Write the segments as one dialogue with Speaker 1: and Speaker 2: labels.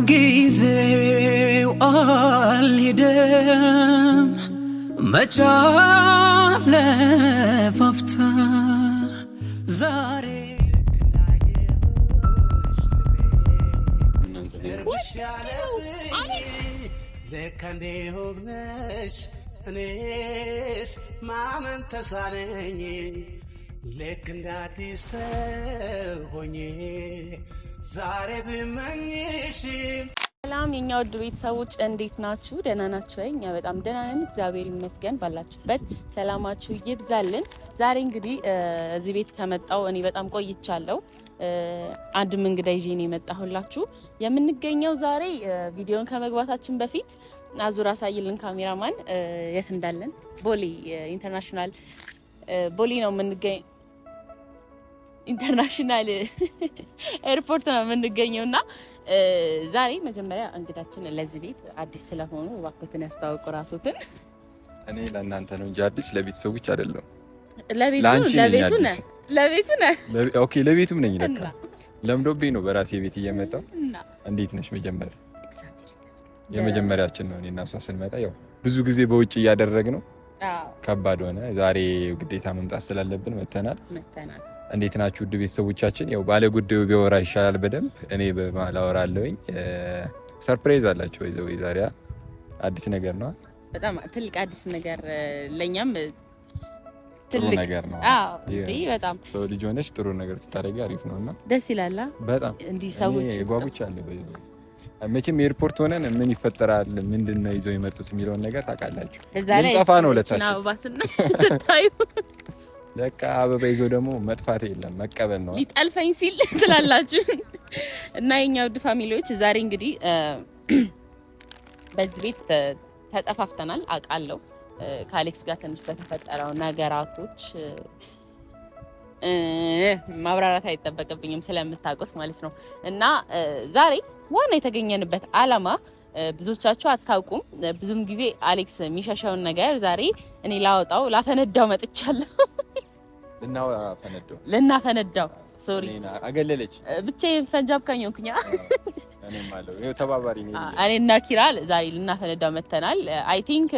Speaker 1: ጊዜው አልሄደም መቻለ ፋፍታ ዛሬ
Speaker 2: ልክ እንዲሁ እኔስ ማመን ተሳነኝ። ልክ እንደ አዲስ ሰው ሆኜ ዛሬ ብመኝሽ።
Speaker 3: ሰላም የኛ ውድ ቤተሰቦች፣ እንዴት ናችሁ? ደህና ናችሁ ወይ? እኛ በጣም ደህና ነን፣ እግዚአብሔር ይመስገን። ባላችሁበት ሰላማችሁ ይብዛልን። ዛሬ እንግዲህ እዚህ ቤት ከመጣው እኔ በጣም ቆይቻለሁ። አንድም እንግዳ ይዤ ነው የመጣሁላችሁ። የምንገኘው ዛሬ ቪዲዮን ከመግባታችን በፊት አዙር አሳይልን ካሜራማን የት እንዳለን። ቦሌ international ቦሌ ነው የምንገኝ፣ international airport ነው የምንገኘው። እና ዛሬ መጀመሪያ እንግዳችን ለዚህ ቤት አዲስ ስለሆኑ እባክዎትን ያስተዋውቁ ራስዎትን።
Speaker 4: እኔ ለእናንተ ነው እንጂ አዲስ ለቤተሰቦች አይደለም።
Speaker 3: ለቤቱ ለቤቱ ነህ፣ ለቤቱ ነህ።
Speaker 4: Okay፣ ለቤቱም ነኝ። ለካ ለምዶብኝ ነው በራሴ ቤት እየመጣሁ። እንዴት ነሽ? መጀመሪያ የመጀመሪያችን ነው እኔ እና እሷ ስንመጣ። ያው ብዙ ጊዜ በውጭ እያደረግ ነው፣ ከባድ ሆነ። ዛሬ ግዴታ መምጣት ስላለብን መተናል። እንዴት ናችሁ ውድ ቤተሰቦቻችን? ያው ባለ ጉዳዩ ቢያወራ ይሻላል በደንብ፣ እኔ በመሀል አወራለሁኝ። Surprise አላቸው ወይ ዛሬ አዲስ ነገር ነው።
Speaker 3: በጣም ትልቅ አዲስ ነገር፣ ለኛም
Speaker 4: ጥሩ ነገር ነው።
Speaker 3: አዎ በጣም።
Speaker 4: ሰው ልጅ ሆነሽ ጥሩ ነገር ስታደርጊ አሪፍ ነውና
Speaker 3: ደስ ይላል።
Speaker 4: በጣም።
Speaker 3: እንዲህ ሰዎች
Speaker 4: ጓጉቻለሁ። መቼም airport ሆነን ምን ይፈጠራል፣ ምንድን ነው ይዘው የመጡት የሚለውን ነገር ታውቃላችሁ። ልንጠፋ ነው
Speaker 3: ለታችን ስታዩ።
Speaker 4: ለካ አበባ ይዞ ደግሞ መጥፋት የለም፣ መቀበል ነው።
Speaker 3: ሊጠልፈኝ ሲል ትላላችሁ። እና የኛ ውድ family ዎች፣ ዛሬ እንግዲህ በዚህ ቤት ተጠፋፍተናል አውቃለሁ። ከአሌክስ ጋር ትንሽ በተፈጠረው ነገራቶች ማብራራት አይጠበቅብኝም ስለምታውቁት ማለት ነው። እና ዛሬ ዋና የተገኘንበት አላማ ብዙዎቻችሁ አታውቁም። ብዙም ጊዜ አሌክስ የሚሸሸውን ነገር ዛሬ እኔ ላወጣው ላፈነዳው መጥቻለሁ። ልናፈነዳው፣ sorry።
Speaker 4: አገለለች።
Speaker 3: ብቻዬን ፈንጂ አብካኝ ሆንኩኝ።
Speaker 4: ተባባሪ
Speaker 3: እኔ እና ኪራ ዛሬ ልናፈነዳው መተናል። I think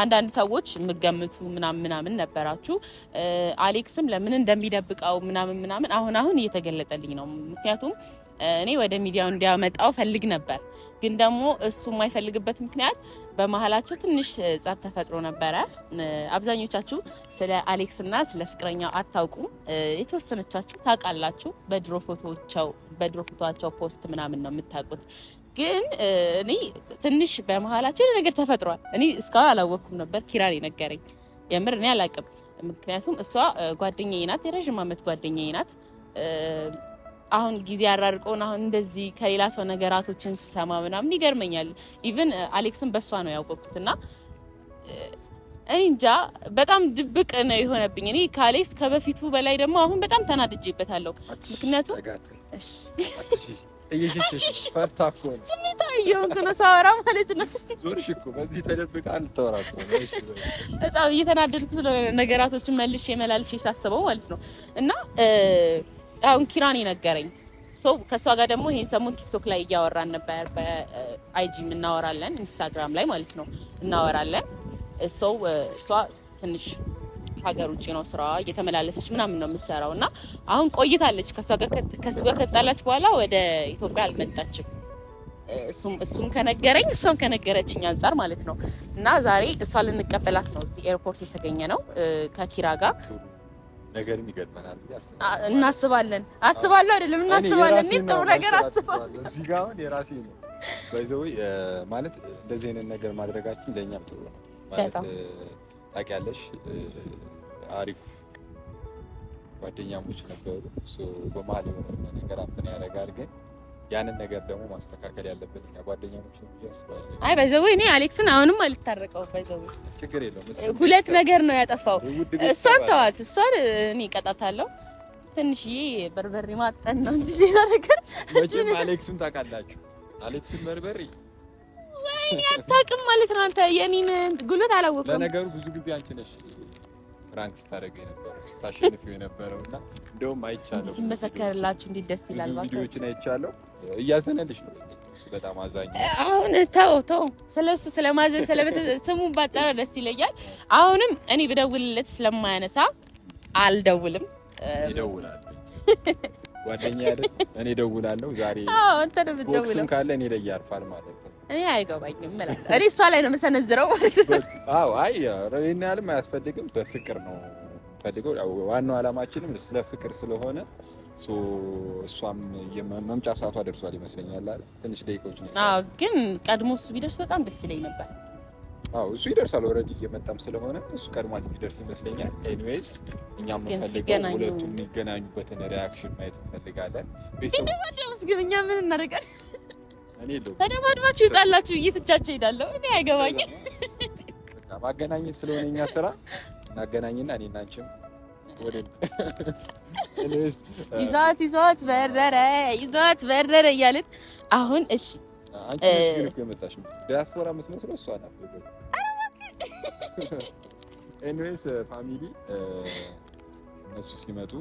Speaker 3: አንዳንድ ሰዎች የምገምቱ ምናምን ምናምን ነበራችሁ። አሌክስም ለምን እንደሚደብቀው ምናምን ምናምን አሁን አሁን እየተገለጠልኝ ነው። ምክንያቱም እኔ ወደ ሚዲያው እንዲያመጣው ፈልግ ነበር፣ ግን ደግሞ እሱ የማይፈልግበት ምክንያት በመሀላቸው ትንሽ ጸብ ተፈጥሮ ነበረ። አብዛኞቻችሁ ስለ አሌክስ እና ስለ ፍቅረኛው አታውቁም። የተወሰነቻችሁ ታውቃላችሁ። በድሮ ፎቶቸው post ምናምን ነው የምታውቁት። ግን እኔ ትንሽ በመሀላቸው የሆነ ነገር ተፈጥሯል። እኔ እስካሁን አላወቅኩም ነበር፣ ኪራን የነገረኝ። የምር እኔ አላውቅም። ምክንያቱም እሷ ጓደኛዬ ናት፣ የረዥም ዓመት ጓደኛዬ ናት። አሁን ጊዜ ያራርቀውን አሁን እንደዚህ ከሌላ ሰው ነገራቶችን ስሰማ ምናምን ይገርመኛል። Even አሌክስን በእሷ ነው ያወቅኩት እና እኔ እንጃ፣ በጣም ድብቅ ነው የሆነብኝ። እኔ ከአሌክስ ከበፊቱ በላይ ደግሞ አሁን በጣም ተናድጄበታለሁ። ምክንያቱም ስሜታዊ እየሆንኩ ነው ሳወራ ማለት ነው።
Speaker 4: ዞርሽ እኮ በዚህ ተደብቃ ልታወራ እኮ።
Speaker 3: በጣም እየተናደድኩ ስለሆነ ነገራቶችን መልሼ መላልሼ ሳስበው ማለት ነው። እና አሁን ኪራን የነገረኝ ሰው ከእሷ ጋር ደግሞ ይሄን ሰሞን ቲክቶክ ላይ እያወራን ነበር። በ IG ም እናወራለን፣ ኢንስታግራም ላይ ማለት ነው እናወራለን። ሰው እሷ ትንሽ ከሀገር ውጭ ነው ስራዋ፣ እየተመላለሰች ምናምን ነው የምትሰራው። እና አሁን ቆይታለች፣ ከእሱ ጋር ከጣላች በኋላ ወደ ኢትዮጵያ አልመጣችም። እሱም ከነገረኝ እሷም ከነገረችኝ አንጻር ማለት ነው። እና ዛሬ እሷ ልንቀበላት ነው እዚህ airport የተገኘ ነው ከኪራ ጋር።
Speaker 4: ነገርም ይገጥመናል።
Speaker 3: እናስባለን። አስባለሁ አይደለም እናስባለን። እኔም ጥሩ ነገር አስባለሁ።
Speaker 4: እዚህ ጋር አሁን የራሴ ነው by the way። ማለት እንደዚህ አይነት ነገር ማድረጋችን ለእኛም ጥሩ ነው ማለት፣ ታውቂያለሽ፣ አሪፍ ጓደኛሞች ነበሩ። በመሀል የሆነ ነገር happen ያደርጋል፣ ግን ያንን ነገር ደግሞ ማስተካከል ያለበት እኛ ጓደኛሞች ነው ብዬ አስባለሁ።
Speaker 3: አይ by the way እኔ አሌክስን አሁንም አልታረቀውም። By the way
Speaker 4: ችግር የለውም።
Speaker 3: ሁለት ነገር ነው ያጠፋው። እሷን ተዋት፣ እሷን እኔ እቀጣታለሁ። ትንሽዬ በርበሬ ማጠን ነው እንጂ ሌላ ነገር
Speaker 4: መቼም አሌክስም ታውቃላችሁ፣ አሌክስም በርበሬ
Speaker 3: ወይኔ አታውቅም ማለት ነው አንተ። የኔን ጉልበት አላወቅም።
Speaker 4: ለነገሩ ብዙ ጊዜ አንቺ ነሽ prank ስታደርገው የነበረው፣ ስታሸንፊው የነበረው እና እንደውም አይቻለሁ።
Speaker 3: ሲመሰከርላችሁ እንዴት ደስ ይላል።
Speaker 4: ብዙ ቪዲዮዎችን አይቻለሁ። እያዘነልሽ ነው እሱ፣ በጣም አዛኝ።
Speaker 3: አሁን ተው ተው፣ ስለሱ ስለማዘን ስሙን ባጠራ ደስ ይለኛል። አሁንም እኔ ብደውልለት ስለማያነሳ አልደውልም።
Speaker 4: ይደውላል ጓደኛ አይደል? እኔ ደውላለሁ ዛሬ።
Speaker 3: አዎ አንተ ነው የምትደውለው።
Speaker 4: ቦክስም ካለ እኔ ላይ ያርፋል ማለት ነው።
Speaker 3: እኔ አይገባኝም እላለሁ። እኔ እሷ ላይ ነው የምሰነዝረው ማለት ነው።
Speaker 4: አዎ አይ ይሄን ያህልም አያስፈልግም። በፍቅር ነው ፈልገው። ዋናው ዓላማችንም ስለ ፍቅር ስለሆነ እሷም መምጫ ሰዓቷ ደርሷል ይመስለኛል። አይደል? ትንሽ ደቂቃዎች ነው።
Speaker 3: አዎ ግን ቀድሞ እሱ ቢደርስ በጣም ደስ ይለኝ ነበር።
Speaker 4: አዎ እሱ ይደርሳል። already እየመጣም ስለሆነ እሱ ቀድሟት ቢደርስ ይመስለኛል። Anyways እኛም የምንፈልገው ሁለቱም የሚገናኙበትን reaction ማየት እንፈልጋለን።
Speaker 3: ቢደባደቡስ ግን እኛ ምን እናደርጋለን? ተደባድባችሁ ይጣላችሁ እየትቻቸው እሄዳለሁ። እኔ አይገባኝም።
Speaker 4: በቃ ማገናኘት ስለሆነ እኛ ስራ እናገናኝና እኔ እና አንቺም ወደ
Speaker 3: ይዟት ይዟት በረረ ይዟት በረረ እያልን አሁን እሺ
Speaker 4: አንቺ ነሽ ግን እኮ የመጣሽ ዲያስፖራ የምትመስለው እሷ ናት። Anyways family እነሱ ሲመጡ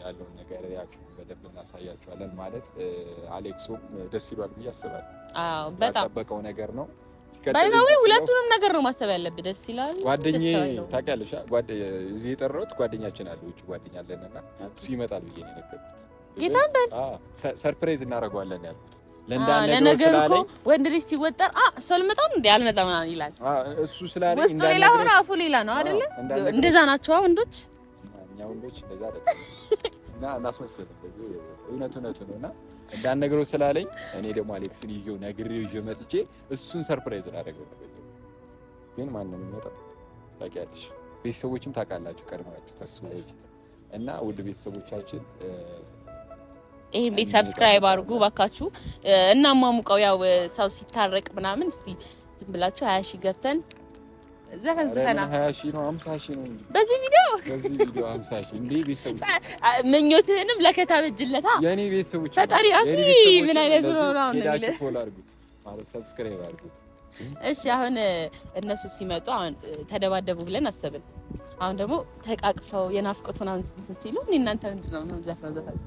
Speaker 4: ያለውን ነገር reaction በደንብ እናሳያቸዋለን። ማለት አሌክሶም ደስ ይሏል ብዬ አስባለሁ።
Speaker 3: አዎ በጣም
Speaker 4: ያልጠበቀው ነገር ነው።
Speaker 3: By the way ሁለቱንም ነገር ነው ማሰብ ያለብህ። ደስ ይላል።
Speaker 4: ጓደኛዬ ታውቂያለሽ፣ እዚህ የጠራሁት ጓደኛችን አለ፣ ውጭ ጓደኛ አለን እና እሱ ይመጣል ብዬ ነው የነገርኩት።
Speaker 3: ጌታን በል
Speaker 4: surprise እናደርገዋለን ያልኩት
Speaker 3: ለነገሩ እኮ ወንድ ልጅ ሲወጠር እሱ አልመጣም እንዴ አልመጣም ምናምን ይላል።
Speaker 4: እሱ ስላለኝ
Speaker 3: ውስጡ ሌላ ሆነ አፉ ሌላ ነው አይደለ? እንደዛ ናቸው ወንዶች።
Speaker 4: እኛ ወንዶች እንደዛ አይደለም እና እናስመስል እንደዚህ እውነት እውነቱ ነው እና እንዳልነግረው ስላለኝ እኔ ደግሞ አሌክስን ይዤው ነግሬው ይዤው መጥቼ እሱን surprise ላደርገው ነው። ግን ማን ነው የሚመጣው ታውቂያለሽ፣ ቤተሰቦችም ታውቃላችሁ ቀድማችሁ ከሱ በፊት እና ውድ ቤተሰቦቻችን
Speaker 3: ይሄን ቤት subscribe አድርጉ ባካችሁ። እና ማሙቀው ያው ሰው ሲታረቅ ምናምን እስቲ ዝም ብላችሁ 20,000 ገብተን ዘፈን ዘፈና
Speaker 4: 20,000 ነው 50,000 ነው እንጂ
Speaker 3: በዚህ ቪዲዮ
Speaker 4: በዚህ ቪዲዮ 50,000 እንዴ ቤተሰቦች
Speaker 3: ምኞትህንም ለከታ በጅለታ
Speaker 4: የኔ ቤተሰቦች
Speaker 3: ፈጣሪ አሲ ምን አይነት ነው ነው
Speaker 4: ሄዳችሁ follow አድርጉት ማለት subscribe አድርጉት።
Speaker 3: እሺ አሁን እነሱ ሲመጡ አሁን ተደባደቡ ብለን አሰብን። አሁን ደግሞ ተቃቅፈው የናፍቆት ምናምን ሲሉ እኔ እናንተ ምንድን ነው የምንዘፍነው ዘፈን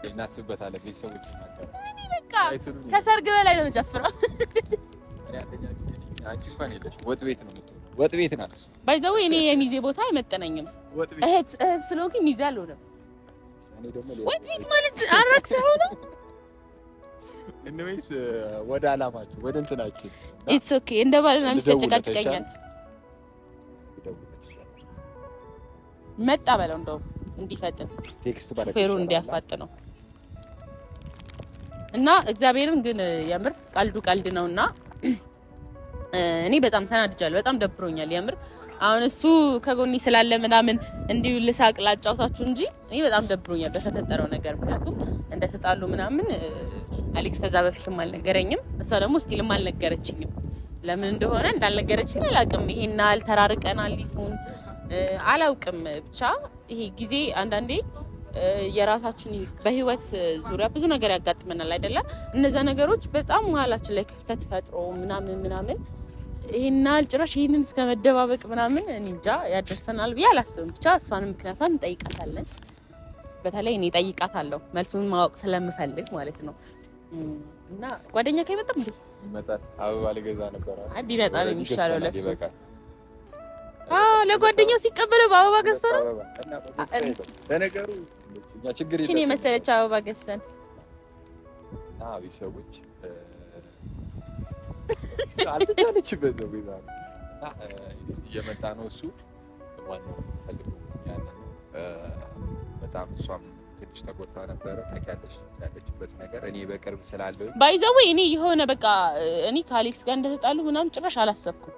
Speaker 4: እናስብበታለን። ቤተሰቦች
Speaker 3: በቃ ከሰርግ በላይ ነው የምጨፍረው።
Speaker 4: ወጥ ቤት ነው የምትሆነው። ወጥ ቤት ናት።
Speaker 3: By the way እኔ የሚዜ ቦታ አይመጠነኝም። እህት እህት ስለሆንኩኝ ሚዜ አልሆንም። ወጥ ቤት ማለት አራክሰ ሆነ።
Speaker 4: Anyways ወደ አላማችሁ ወደ እንትናችሁ
Speaker 3: It's okay። እንደ ባልና ሚስት ተጨቃጭቀኛል። መጣ በለው እንደውም እንዲፈጥን ሹፌሩን እንዲያፋጥነው እና እግዚአብሔርን ግን የምር ቀልዱ ቀልድ ነውና እኔ በጣም ተናድጃለሁ። በጣም ደብሮኛል የምር። አሁን እሱ ከጎኔ ስላለ ምናምን እንዲሁ ልሳቅ ላጫውታችሁ እንጂ እኔ በጣም ደብሮኛል በተፈጠረው ነገር። ምክንያቱም እንደተጣሉ ምናምን አሌክስ ከዛ በፊትም አልነገረኝም፣ እሷ ደግሞ still ም አልነገረችኝም። ለምን እንደሆነ እንዳልነገረችኝ አላውቅም። ይሄን ያህል ተራርቀናል ይሁን አላውቅም። ብቻ ይሄ ጊዜ አንዳንዴ የራሳችን በህይወት ዙሪያ ብዙ ነገር ያጋጥመናል አይደለ? እነዛ ነገሮች በጣም መሀላችን ላይ ክፍተት ፈጥሮ ምናምን ምናምን ይሄን ያህል ጭራሽ ይሄንን እስከ መደባበቅ ምናምን እኔ እንጃ ያደርሰናል ብዬ አላስብም። ብቻ እሷንም ምክንያቷን እንጠይቃታለን። በተለይ እኔ እጠይቃታለሁ መልሱን ማወቅ ስለምፈልግ ማለት ነው። እና ጓደኛ ከይመጣም እንዴ
Speaker 4: ይመጣል። አበባ ልገዛ ነበር።
Speaker 3: አይ ቢመጣ ነው የሚሻለው ለሱ። አዎ ለጓደኛው ሲቀበለው በአበባ ገዝቶ ነው።
Speaker 4: ለነገሩ እኛ ችግር
Speaker 3: የለም። የመሰለች አበባ ገዝተን
Speaker 4: እና ቤተሰቦች አልተቻለችበት ነው ቤዛ እና እየመጣ ነው እሱ። ዋናው ፈልገው ያንን ነው። በጣም እሷም ትንሽ ተጎድታ ነበረ ታውቂያለሽ፣ ያለችበት ነገር እኔ በቅርብ ስላለሁ
Speaker 3: By the way እኔ የሆነ በቃ እኔ ከአሌክስ ጋር እንደተጣሉ ምናምን ጭራሽ አላሰብኩም።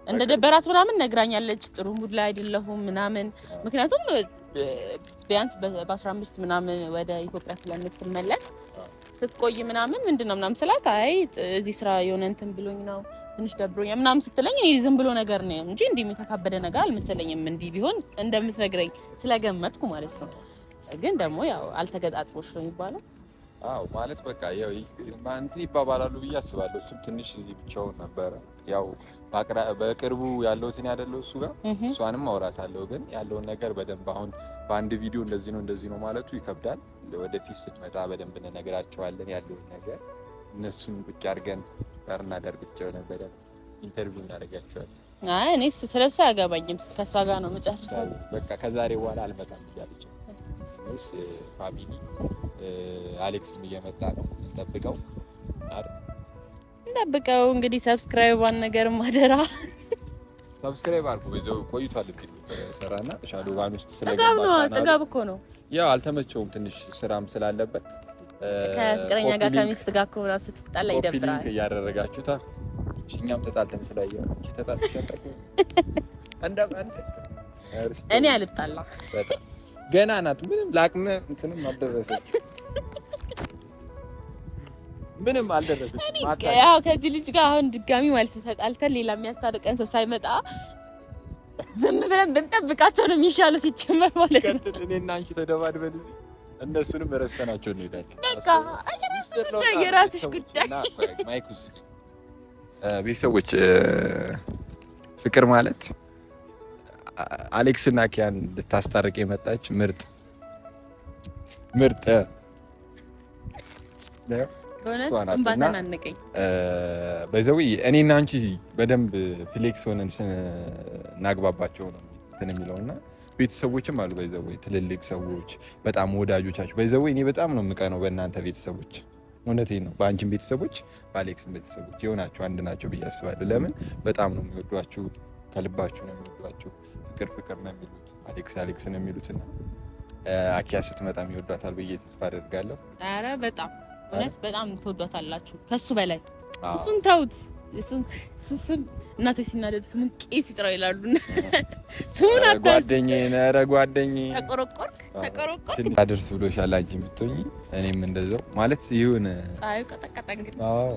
Speaker 3: እንደደበራት ምናምን ነግራኛለች። ጥሩ mood ላይ አይደለሁም ምናምን፣ ምክንያቱም ቢያንስ በ15 ምናምን ወደ ኢትዮጵያ ስለምትመለስ ስትቆይ ምናምን ምንድነው ምናምን ስላት አይ እዚህ ስራ የሆነ እንትን ብሎኝ ነው ትንሽ ደብሮኛል ምናምን ስትለኝ እኔ ዝም ብሎ ነገር ነው እንጂ እንዲህ የተካበደ ነገር አልመሰለኝም። እንዲህ ቢሆን እንደምትነግረኝ ስለገመትኩ ማለት ነው። ግን ደግሞ ያው አልተገጣጥሞሽ ነው የሚባለው።
Speaker 4: አዎ ማለት በቃ ያው እንትን ይባባላሉ ብዬ አስባለሁ። እሱም ትንሽ እዚህ ብቻውን ነበረ። ያው በቅርቡ ያለሁትን ያደለው እሱ ጋር እሷንም አውራታለሁ። ግን ያለውን ነገር በደንብ አሁን በአንድ ቪዲዮ እንደዚህ ነው እንደዚህ ነው ማለቱ ይከብዳል። ወደፊት ስትመጣ በደንብ እንነግራቸዋለን ያለውን ነገር። እነሱን ቁጭ አድርገን ዳርና ዳር ቁጭ ብለን በደንብ interview እናደርጋቸዋለን።
Speaker 3: አይ እኔ ስለሱ አያገባኝም። ከእሷ ጋር ነው የምጨርሰው።
Speaker 4: በቃ ከዛሬ በኋላ አልመጣም እያለች ነው። Family አሌክስም እየመጣ ነው። እንጠብቀው
Speaker 3: እንጠብቀው። እንግዲህ subscribe ዋን ነገር ማደራ
Speaker 4: Subscribe አድርጉ። በዛው ቆይቷል ሰራና shadow ban ውስጥ ስለገባ
Speaker 3: ጥጋብ እኮ ነው።
Speaker 4: ያው አልተመቸውም ትንሽ ስራም ስላለበት
Speaker 3: ከፍቅረኛ ጋር ከሚስት ጋር እኮ ስትጣላ ይደብራል።
Speaker 4: Link እያደረጋችሁታ እኛም ተጣልተን ስላየሁ አንቺ ተጣልተሽ
Speaker 3: እኔ አልጣላም።
Speaker 4: ገና ናት። ምንም ለአቅመ እንትንም አልደረሰች። ምንም አልደረሰች።
Speaker 3: ያው ከዚህ ልጅ ጋር አሁን ድጋሚ ማለት ነው ተጣልተን ሌላ የሚያስታርቀን ሰው ሳይመጣ ዝም ብለን ብንጠብቃቸው ነው የሚሻለው ሲጀመር ማለት ነው።
Speaker 4: እኔና አንቺ ተደባድበን እዚህ እነሱንም ረስተናቸው እንሄዳለን።
Speaker 3: በቃ የራስሽ ጉዳይ።
Speaker 4: ቤተሰቦች ፍቅር ማለት አሌክስ እና ኪያን ልታስታርቅ የመጣች ምርጥ ምርጥ በዘዊ እኔና አንቺ በደንብ flex ሆነን ስናግባባቸው ነው እንትን የሚለው እና ቤተሰቦችም አሉ by the way ትልልቅ ሰዎች በጣም ወዳጆቻቸው by the way እኔ በጣም ነው የምቀነው በእናንተ ቤተሰቦች እውነቴን ነው። በአንቺም ቤተሰቦች በአሌክስም ቤተሰቦች የሆናችሁ አንድ ናቸው ብዬ አስባለሁ። ለምን በጣም ነው የሚወዷችሁ፣ ከልባችሁ ነው የሚወዷችሁ። ፍቅር ፍቅር ነው የሚሉት፣ አሌክስ አሌክስ ነው የሚሉት እና አኪያ ስትመጣ ይወዷታል ብዬ ተስፋ አደርጋለሁ።
Speaker 3: ኧረ በጣም እውነት በጣም ትወዷታላችሁ ከሱ በላይ እሱን ተውት። ስም እናቶች ሲናደዱ ስሙን ቄስ ይጥራው ይላሉ። ስሙን
Speaker 4: ጓደኛዬ ኧረ ጓደኛዬ
Speaker 3: ተቆረቆርክ ተቆረቆርክ
Speaker 4: አደርስ ብሎሻል። አንቺ ብትሆኚ እኔም እንደዛው ማለት ይሁን።
Speaker 3: ፀሐዩ ቀጠቀጠ እንግዲህ። አዎ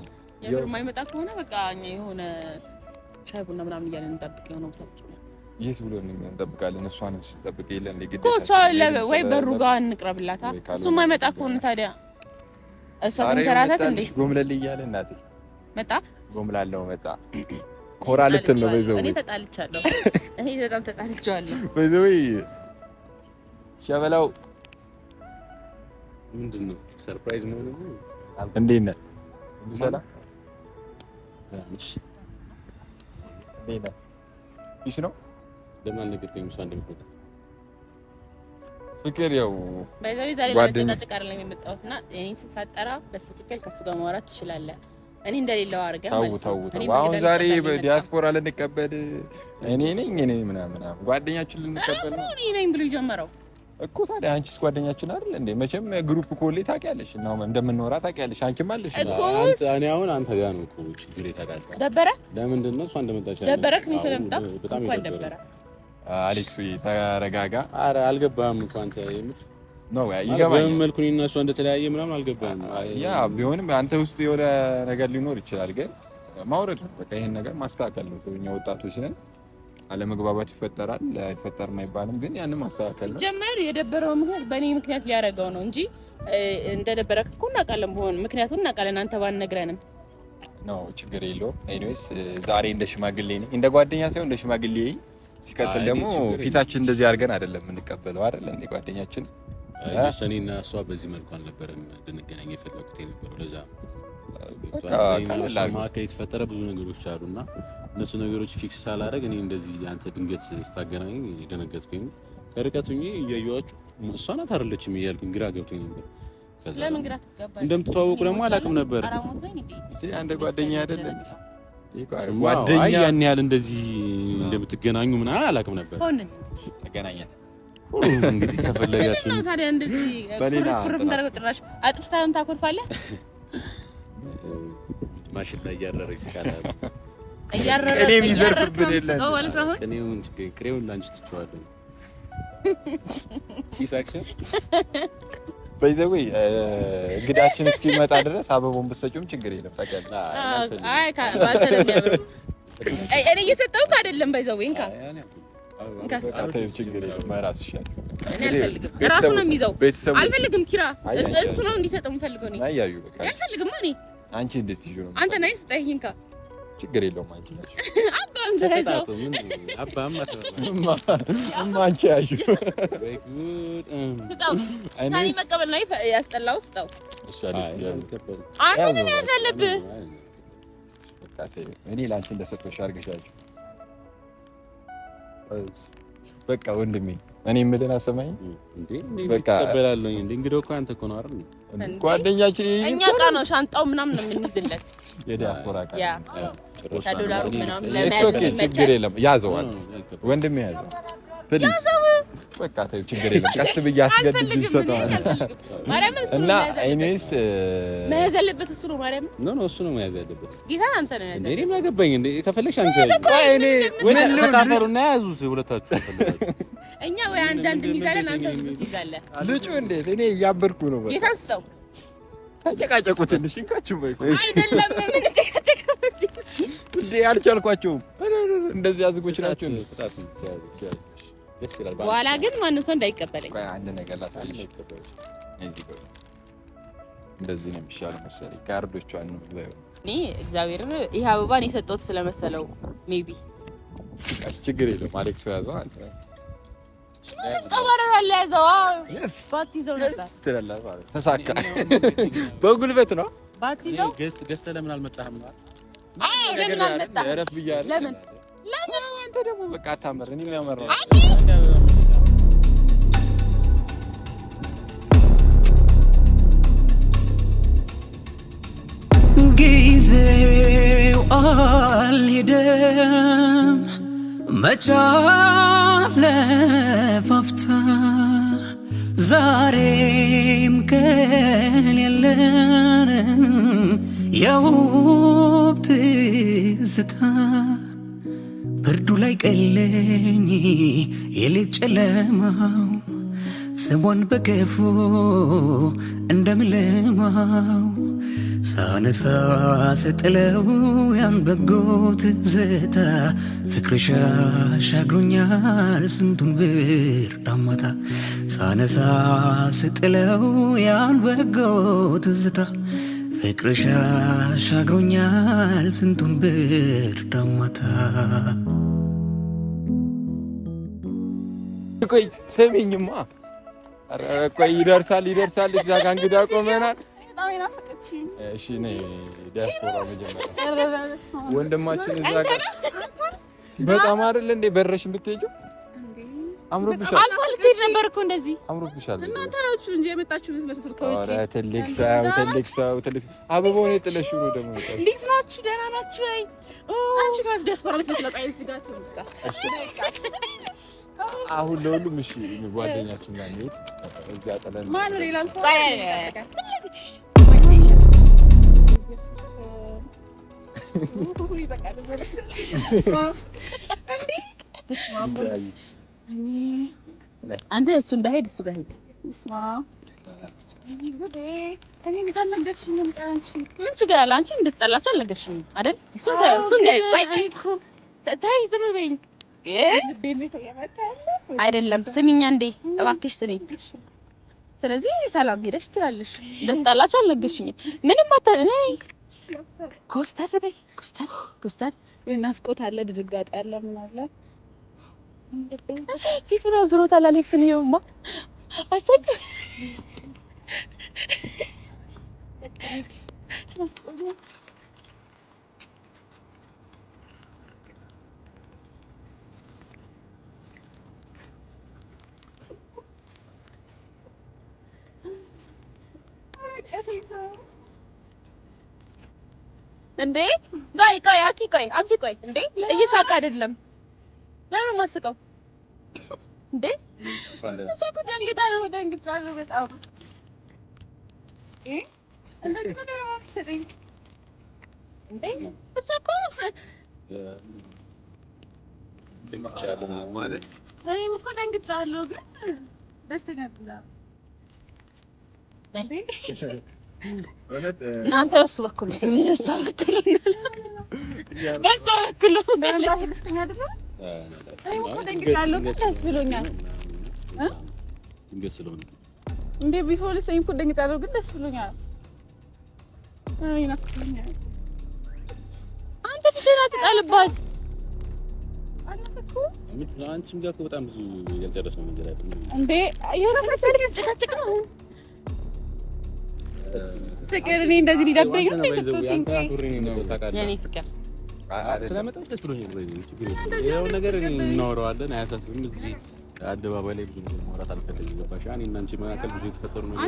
Speaker 3: የምር የማይመጣ ከሆነ በቃ እኛ የሆነ ሻይ ቡና ምናምን እያለን እንጠብቅ የሆነ ቦታ ቁጭ ብለን
Speaker 4: ይህ ብሎ እንጠብቃለን። እሷን ስንጠብቅ የለ እንደ
Speaker 3: ግዴታ እሷ ወይ በሩ ጋር እንቅረብላታ። እሱ የማይመጣ ከሆነ ታዲያ እሷ ትንከራተት እንዴ።
Speaker 4: ጎምለል እያለ እናቴ
Speaker 3: መጣ
Speaker 4: ጎምላለው መጣ ኮራ ልትል ነው። በይዘው
Speaker 3: እኔ ተጣልቻለሁ። እኔ በጣም ተጣልቻለሁ።
Speaker 4: በይዘው ሸበላው
Speaker 5: ምንድን ነው surprise መሆኑ?
Speaker 4: እንዴት ነህ? ሁሉ ሰላም? እንዴት ነህ? Peace ነው።
Speaker 5: ለምን አልነገርከኝም? እሷ እንደምትመጣ
Speaker 4: ፍቅር ያው
Speaker 3: By the way ዛሬ ለመጨቃጨቅ አይደለም የመጣሁት እና እኔን ሳጠራ በስትክክል ከእሱ ጋር ማውራት ትችላለህ። እኔ እንደሌለው አድርገህ
Speaker 4: ተው ተው ተው። አሁን ዛሬ በዲያስፖራ ልንቀበል እኔ ነኝ እኔ ምናምን ጓደኛችን ልንቀበል
Speaker 3: ነው እኔ ነኝ ብሎ የጀመረው
Speaker 4: እኮ። ታዲያ አንቺስ ጓደኛችን አይደል እንዴ? መቼም group ኮሌ ታውቂያለሽ እና እንደምንወራ ታውቂያለሽ። አንቺም አለሽ
Speaker 3: እኮ።
Speaker 5: እኔ አሁን አንተ ጋር ነው እኮ ችግሬ ታውቃለህ።
Speaker 3: ደበረ
Speaker 5: ለምንድን ነው እሷ እንደመጣች
Speaker 3: ደበረክ? እኔ ስለመጣ
Speaker 5: በጣም
Speaker 3: ደበረ።
Speaker 4: አሌክስ ተረጋጋ።
Speaker 5: ኧረ አልገባህም እኮ አንተ የምር
Speaker 4: ነው ይገባኛል።
Speaker 5: በምን መልኩ እኔና እሷ እንደተለያየ ምናምን አልገባህም።
Speaker 4: ያ ቢሆንም አንተ ውስጥ የሆነ ነገር ሊኖር ይችላል፣ ግን ማውረድ ነው በቃ ይሄን ነገር ማስተካከል ነው። እኛ ወጣቶች ነን፣ አለመግባባት ይፈጠራል አይፈጠርም አይባልም፣ ግን ያንን ማስተካከል ነው።
Speaker 3: ሲጀመር የደበረው ምክንያት በእኔ ምክንያት ሊያደርገው ነው እንጂ እንደደበረክ እኮ እናውቃለን። በሆነ ምክንያቱን እናውቃለን፣ አንተ ባንነግረንም
Speaker 4: ነው ችግር የለውም። Anyways ዛሬ እንደ ሽማግሌ ነኝ፣ እንደ ጓደኛ ሳይሆን እንደ ሽማግሌ። ሲቀጥል ደግሞ ፊታችን እንደዚህ አድርገን አይደለም የምንቀበለው አይደል እንደ ጓደኛችን
Speaker 5: እኔና እሷ በዚህ መልኩ አልነበረም እንድንገናኝ የፈለኩት የነበረው። ለዛ መካከል የተፈጠረ ብዙ ነገሮች አሉና እነሱ ነገሮች fix ሳላደርግ እኔ እንደዚህ አንተ ድንገት ስታገናኝ ደነገጥኩኝ። ከርቀት ሆኜ እያየኋችሁ እሷ ናት አይደለችም እያልኩኝ ግራ ገብቶኝ ነበር።
Speaker 3: ለምን ግራ ትገባለህ?
Speaker 5: እንደምትተዋወቁ ደግሞ አላውቅም ነበር።
Speaker 4: አንተ ጓደኛ አይደለም
Speaker 5: ጓደኛ ያን ያህል እንደዚህ እንደምትገናኙ ምናምን አላውቅም ነበር።
Speaker 4: ተገናኘን
Speaker 5: እንግዲህ ከፈለጋችሁ
Speaker 3: ነው ታዲያ እንደዚህ ኩርፍ እንዳደረገው ጭራሽ አጥፍታህም ታኮርፋለህ።
Speaker 5: ማሽን ላይ እያረረ ይስቃል።
Speaker 3: እያረረ
Speaker 4: እኔ የሚዘርፍብን የለም።
Speaker 5: ቅኔውን ቅኔውን ላንቺ ትቼዋለሁ። ኪሳክሽን
Speaker 4: By the way እንግዳችን እስኪመጣ ድረስ አበባውን ብትሰጪውም ችግር የለም። ታውቂያለሽ።
Speaker 3: አይ ባንተ ነው የሚያምረው። እኔ እየሰጠሁህ አይደለም። By the way እንካ
Speaker 4: ችግር የለም። እራስሽ
Speaker 3: እኔ አልፈልግም። እራሱ ነው የሚይዘው። አልፈልግም ኪራ፣ እሱ ነው እንዲሰጠው የምፈልገው እኔ።
Speaker 4: በቃ
Speaker 3: አልፈልግም እኔ።
Speaker 4: አንቺ እንዴት ይዤ ነው?
Speaker 3: አንተ ነህ ስጠኝ፣ እንካ።
Speaker 4: ችግር የለውም። አንቺ
Speaker 3: አባ አንተ ያዘው።
Speaker 4: እማ አንቺ ያዩ
Speaker 3: ስጠው። ከእኔ መቀበል ነው ያስጠላው። ስጠው። አንተ ነው መያዝ ያለብህ።
Speaker 4: እኔ ለአንቺ እንደሰጠሁሽ አድርገሽ ያዥው። በቃ ወንድሜ እኔ የምልህን አሰማኝ
Speaker 5: እንዴ? በቃ እቀበላለሁኝ። እንዴ እንግዲህ እኮ አንተ እኮ ነው አይደል?
Speaker 4: ጓደኛችን
Speaker 3: እኛ ዕቃ ነው ሻንጣው ምናምን ነው የምንይዝለት።
Speaker 4: የዲያስፖራ ዕቃ
Speaker 3: ከዶላሩ ምናምን ለመያዝ
Speaker 4: ችግር የለም። ያዘው አንተ ወንድሜ ያዘው please። በቃ ተይው፣ ችግር የለም። ቀስ ብዬ አስገድጄ ይሰጠዋል። እና anyways
Speaker 3: መያዝ ያለበት እሱ ነው። ማርያም
Speaker 5: no no፣ እሱ ነው መያዝ ያለበት።
Speaker 3: ጌታ አንተ ነው ያዘ።
Speaker 5: እኔ ምን አገባኝ እንዴ? ከፈለግሽ አንቺ
Speaker 4: እኔ
Speaker 5: ወይ ተካፈሩና ያዙት ሁለታችሁ ከፈለጋችሁ።
Speaker 3: እኛ ወይ አንዳንድ እንይዛለን፣ አንተ ብዙ ትይዛለህ።
Speaker 4: ልጩ እንዴት እኔ እያበርኩ ነው። በቃ
Speaker 3: ጌታን ስጠው።
Speaker 4: ተጨቃጨቁ ትንሽ እንካችሁ። በይ
Speaker 3: አይደለም ምን ጨቃጨቁ
Speaker 4: እንዴ? አልቻልኳቸውም። እንደዚህ አዝጎች ናቸው።
Speaker 5: ደስ ይላል።
Speaker 3: በኋላ ግን ማንም ሰው እንዳይቀበለኝ።
Speaker 4: ቆይ አንድ ነገር ላሳይሽ። እንደዚህ ነው የሚሻለው መሰለኝ። ካርዶቿን ነው
Speaker 3: እኔ እግዚአብሔርን ይሄ አበባን የሰጠሁት ስለመሰለው maybe
Speaker 4: ችግር የለውም። አሌክስ ያዘው አንተ
Speaker 3: ትንቀባረራለህ። ያዘው ባትይዘው ነበር
Speaker 4: ትላለህ ማለት ተሳካ። በጉልበት ነው
Speaker 3: ባትይዘው።
Speaker 5: ገዝተህ ለምን አልመጣህም?
Speaker 3: አዎ ለምን አልመጣህም?
Speaker 4: እረፍ ብያለሁ።
Speaker 3: ለምን ለምን
Speaker 4: አንተ ደግሞ በቃ አታመር። እኔ የሚያመራው
Speaker 1: ጊዜው አልሄደም መቻለ ፋፍታ ዛሬም ቀን የለን የውብ ትዝታ ብርዱ ላይ ቀለኝ የሌት ጨለማው ስሟን በገፎ እንደምለማው ሳነሳ ስጥለው ያን በጎ ትዝታ ፍቅርሽ አሻግሮኛል ስንቱን ብርድ አማታ ሳነሳ ስጥለው ያን በጎ ትዝታ ፍቅርሽ አሻግሮኛል ስንቱን ብርድ አማታ።
Speaker 4: ቆይ ስሚኝማ፣ ኧረ ቆይ ይደርሳል ይደርሳል። እዛ ጋ እንግዳ ቆመናል። እሺ ነይ ዲያስፖራ መጀመሪያ ወንድማችን እዛ ጋር በጣም አይደል እንዴ በረሽ የምትሄጂው? አምሮብሻል።
Speaker 3: አልፎ ልትሄድ ነበር እኮ እንደዚህ
Speaker 4: አምሮብሻል።
Speaker 6: እናንተ ናችሁ እንጂ የመጣችሁ የምትመስሉት ከውጪ።
Speaker 4: ኧረ ትልቅ ሰው ትልቅ ሰው ትልቅ ሰው አበባውን የጥለሽው ነው ደግሞ።
Speaker 3: እንዴት ናችሁ? ደህና ናችሁ ወይ?
Speaker 6: አንቺ ጋር ዲያስፖራ የምትመስለው ቆይ እዚህ ጋር ትምሳ።
Speaker 4: አሁን ለሁሉም እሺ፣ ጓደኛችን ጋር እንሂድ። እዚያ ጥለን
Speaker 6: ማነው ሌላም ሰው
Speaker 3: አንተ እሱ እንዳይሄድ እሱ ጋር ሂድ። ምን ችግር አለ? አንቺ እንድትጠላቸው አልነገርሽኝም አይደል? እሱ ተይ ዝም በይኝ። አይደለም ስሚኛ እንዴ እባክሽ ስሚኝ። ስለዚህ ሰላም ሄደሽ ትላለሽ። እንድትጠላቸው አልነገርሽኝም። ምንም ነይ ኮስተር በይ። ኮስተር ኮስተር።
Speaker 6: ናፍቆት አለ፣ ድንጋጤ አለ፣ ምን አለ
Speaker 3: ፊቱን አዙሮታል። አሌክስን ይኸውማ አሰግ እንዴ ቆይ ቆይ አኪ ቆይ አንቺ ቆይ እንዴ እየሳቀ አይደለም። ለምን ማስቀው እንዴ? እሷ እኮ ደንግጣ ነው። ደንግጫለሁ በጣም እንዴ እሷ እኮ
Speaker 6: እኔም እኮ ደንግጫለሁ፣ ግን ደስተኛ
Speaker 3: እናንተ በሱ በኩል ነው፣ በእሷ በኩል ነው፣ በእሷ በኩል ነው።
Speaker 6: ደስተኛ አይደለም። እኔም እኮ ደንግጫለሁ፣ ግን ደስ ብሎኛል።
Speaker 5: ድንገት ስለሆነ
Speaker 6: እንዴ ቢሆንስ እኔ እኮ ደንግጫለሁ፣ ግን ደስ ብሎኛል። አይ ናፍቆኛል።
Speaker 3: አንተ ፊትህን አትጣልባት።
Speaker 5: አንቺም ጋር እኮ በጣም ብዙ ያልጨረስነው ነገር አለ
Speaker 6: እንዴ የሆነ
Speaker 3: ጭቅጭቅ ነው
Speaker 6: ፍቅር። እኔ እንደዚህ ሊደብረኝ ነው
Speaker 3: የኔ ፍቅር።
Speaker 5: ስለመጣች ደስ ብሎኛል። ችግር የለም። ይኸው ነገር እናወራዋለን፣ አያሳስብም። እዚህ አደባባይ ላይ ብዙ ነገር ማውራት አልፈልግም። ገባሽ? እኔ እና አንቺ መካከል ብዙ የተፈጠሩ ነገሮች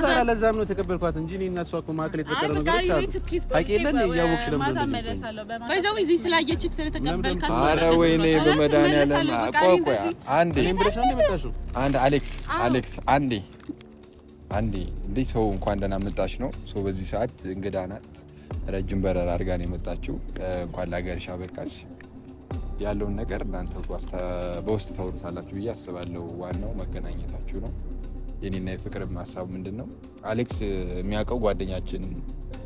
Speaker 5: አሉ። ለዛም ነው የተቀበልኳት እንጂ እኔ እና እሷ እኮ መካከል የተፈጠሩ ነገሮች አሉ። ታውቂ የለ እንደ እያወቅሽ ለምን
Speaker 3: by the way እዚህ ስላየችክ ስለተቀበልካት።
Speaker 4: ኧረ ወይኔ በመድኃኒዓለም ቆይ ቆይ አንዴ
Speaker 5: እኔም ብለሽ ነው የመጣሽው?
Speaker 4: አንድ አሌክስ አሌክስ አንዴ አንዴ እንዴ ሰው እንኳን ደህና መጣሽ ነው። ሰው በዚህ ሰዓት እንግዳ ናት። ረጅም በረራ አድርጋ ነው የመጣችው። እንኳን ለሀገርሽ አበቃሽ። ያለውን ነገር እናንተ በውስጥ ታወሩታላችሁ ብዬ አስባለሁ። ዋናው መገናኘታችሁ ነው። የኔና የፍቅርም ሀሳቡ ምንድን ነው፣ አሌክስ የሚያውቀው ጓደኛችን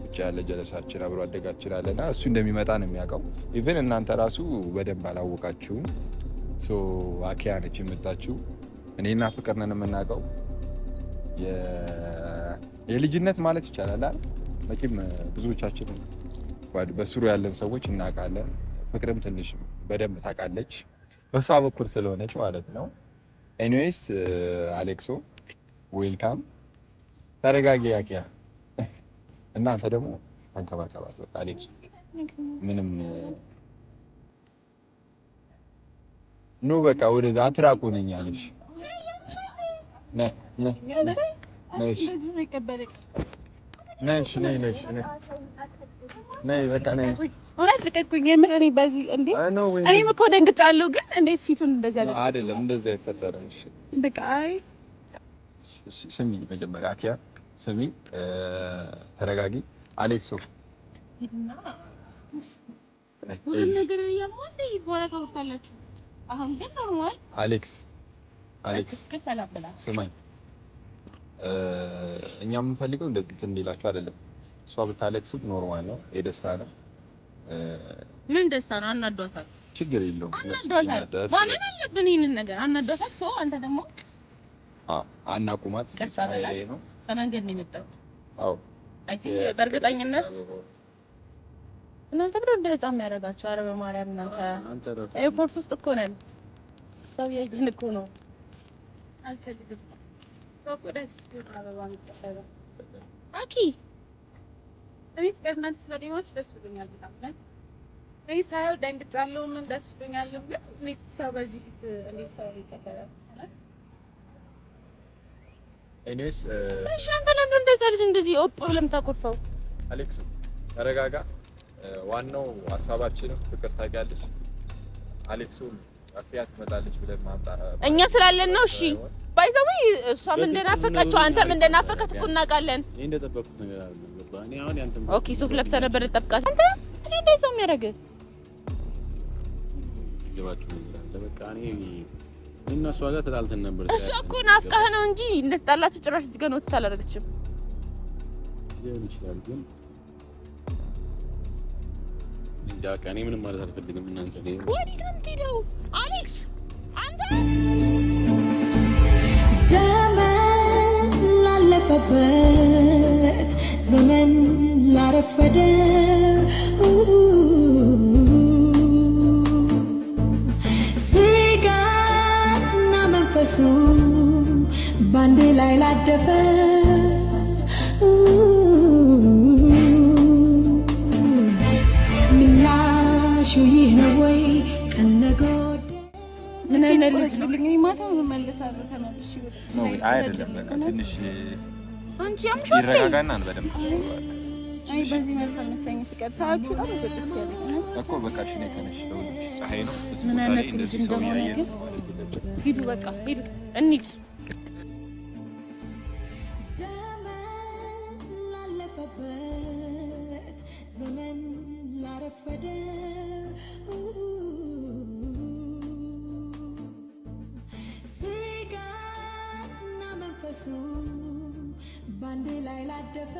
Speaker 4: ውጭ ያለ ጀለሳችን አብሮ አደጋችን አለና እሱ እንደሚመጣ ነው የሚያውቀው። Even እናንተ ራሱ በደንብ አላወቃችሁም። አኪያ ነች የመጣችው። እኔና ፍቅር ነን የምናውቀው። የልጅነት ማለት ይቻላል አይደል? መቼም ብዙዎቻችን በስሩ ያለን ሰዎች እናውቃለን። ፍቅርም ትንሽ በደንብ ታውቃለች፣ በሷ በኩል ስለሆነች ማለት ነው። Anyways አሌክሶ welcome። ተረጋጊ አኪያ። እናንተ ደግሞ ተንከባከባት። በቃ አሌክሶ ምንም ኑ በቃ ወደዛ አትራቁ ነኝ አለሽ። ነይ ነይ ነይ ነይ ነይ ነይ በቃ ነይ።
Speaker 6: እውነት ልቀቁኝ። የምር እኔ በዚህ እንዴ እኔም እኮ ደንግጫለሁ፣ ግን እንዴት ፊቱን እንደዚህ አለ
Speaker 4: አይደለም፣ እንደዚህ አይፈጠርም። እሺ
Speaker 6: በቃ አይ
Speaker 4: ስሚ፣ መጀመሪያ አኪያ ስሚ፣ ተረጋጊ። አሌክሶ
Speaker 3: ሁሉም ነገር እያሟላ በኋላ ታወርታላችሁ። አሁን ግን normal።
Speaker 4: አሌክስ አሌክስ ስማኝ፣ እኛ የምንፈልገው እንደዚህ እንትን እንዲላችሁ አይደለም። እሷ ብታለቅስም normal ነው፣ የደስታ ነው።
Speaker 3: ምን ደስታ ነው? አናዷታል።
Speaker 4: ችግር የለውም።
Speaker 3: አናዷታል። ማንን አለብን ይሄንን ነገር አናዷታል። ሰው አንተ ደግሞ
Speaker 4: አናቁማት ነው።
Speaker 3: ከመንገድ ነው የመጣው።
Speaker 4: አዎ
Speaker 3: I think በእርግጠኝነት እናንተ ብሎ እንደ ህፃን የሚያደርጋቸው። ኧረ በማርያም እናንተ airport ውስጥ እኮ ነን። ሰው እያየን እኮ ነው።
Speaker 6: አልፈልግም። ሰው እኮ ደስ አበባ የሚቀበለው
Speaker 3: አኪ
Speaker 6: እኔ ፍቅር እናንተ ስለደማችሁ ደስ ብሎኛል በጣም። እኔ ሳየው ደንግጫለሁ፣ ምን ደስ ብሎኛል። ግን እንዴት ሰው በዚህ ፊት እንዴት ሰው ይቀበላል?
Speaker 4: Anyways
Speaker 3: እሺ፣ አንተ ለምን እንደዛ ልጅ እንደዚህ ኦፕ ብለህ የምታኮርፈው?
Speaker 4: አሌክስ ተረጋጋ። ዋናው ሀሳባችንም ፍቅር ታውቂያለሽ፣ አሌክሱ አኪያ ትመጣለች ብለን
Speaker 3: እኛ ስላለን ነው። እሺ by the way እሷም እንደናፈቀችው አንተም እንደናፈቀት እኮ እናውቃለን።
Speaker 5: እኔ እንደጠበቅኩት ነገር አይደለም። ገባህ? እኔ አሁን ያንተም
Speaker 3: Okay፣ ሱፍ ለብሰህ ነበር ልጠብቃት። አንተ እኔ እንደዛ የሚያደርግህ
Speaker 5: ገባችሁ ነገር አለ። በቃ እኔ እና እሷ ጋር ተጣልተን ነበር።
Speaker 3: እሷ እኮ ናፍቃህ ነው እንጂ እንደተጣላችሁ ጭራሽ እዚህ ጋር notice አላደረገችም።
Speaker 5: ሊሆን ይችላል ግን እንጃ። በቃ እኔ ምንም ማለት አልፈልግም። እናንተ
Speaker 3: ወዴት ነው የምትሄደው አሌክስ? አንተ
Speaker 7: ዘመን ላለፈበት ዘመን ላረፈደ ስጋና መንፈሱ ባንዴ ላይ ላደፈ ምላሹ ይህ ነው ወይ ቀን ለጎደ
Speaker 6: ምን አይነት ልጅ ነው? ማታ እመለሳለሁ ተመልሼ
Speaker 4: ነው አይደለም። በቃ ትንሽ
Speaker 3: አንቺ ያምሻል።
Speaker 4: ይረጋጋና በደንብ
Speaker 6: አይ በዚህ መልክ አልመሰለኝም። ፍቅር ሰዓቱ በጣም ደስ ያለኝ
Speaker 4: እኮ በቃ እሺ፣ ነይ ተነሽ። ፀሐይ ነው።
Speaker 3: ምን አይነት ልጅ እንደሆነ ግን ሂዱ፣ በቃ ሂዱ፣ እንሂድ።
Speaker 7: ዘመን ላለፈበት ዘመን ላረፈደ ስጋና መንፈሱ ባንዴ ላይ ላደፈ